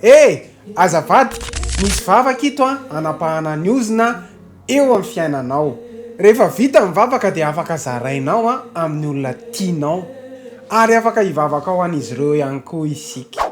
Eh! Aza avadika, misy vavaka ito an, hanapahana ny ozona eo amin'ny fiainanao. Rehefa vita ny vavaka dia afaka zarainao an amin'ny olona tianao ary afaka hivavaka ho an'izy ireo ihany koa isika.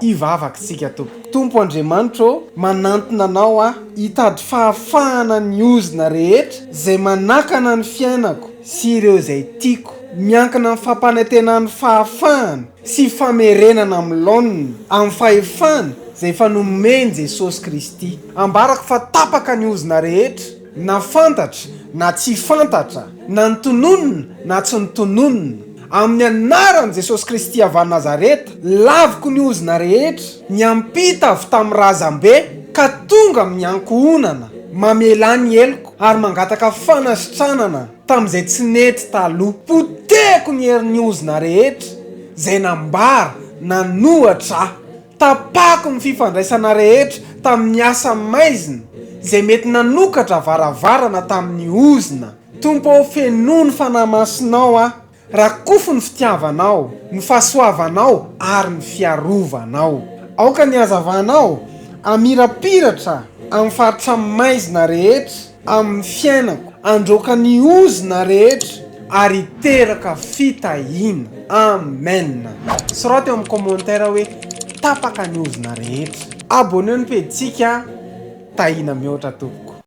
Hivavaka isika tompoko. Tompo Andriamanitra ô, manantona Anao aho hitady fahafahana ny ozona rehetra izay manakana ny fiainako sy ireo izay tiako. Miankina amin'ny fampanantenan'ny fahafahana sy famerenana amin'ny laoniny, amin'ny fahefana izay efa nomen'i Jesosy Kristy. Ambarako fa tapaka ny ozona rehetra, na fantatra na tsy fantatra, na notononina na tsy notononina. Amin'ny anaran'i Jesosy Kristy avy any Nazareta, laviko ny ozona rehetra, niampita avy tamin'ny razambe ka tonga amin'ny ankohonana, mamelà ny heloko ary mangataka fanasitranana tamin'izay tsy nety taloha. Potehiko ny herin'ny ozona rehetra izay nambara nanohatra ahy. Tapako ny fifandraisana rehetra tamin'ny asa maizina izay mety nanokatra varavarana tamin'ny ozona. Tompo ô, fenoy ny Fanahy Masinao aho. Rakofy ny fitiavanao, ny fahasoavanao ary ny fiarovanao. Aoka ny hazavanao hamirapiratra amin'ny faritra maizina rehetra amin'ny fiainako, handroaka ny ozona rehetra ary hiteraka fitahiana. Amen! Soraty eo amin'ny commentaire hoe tapaka ny ozona rehetra. Abonneo ny pejintsika, tahiana mihoatra tompoko.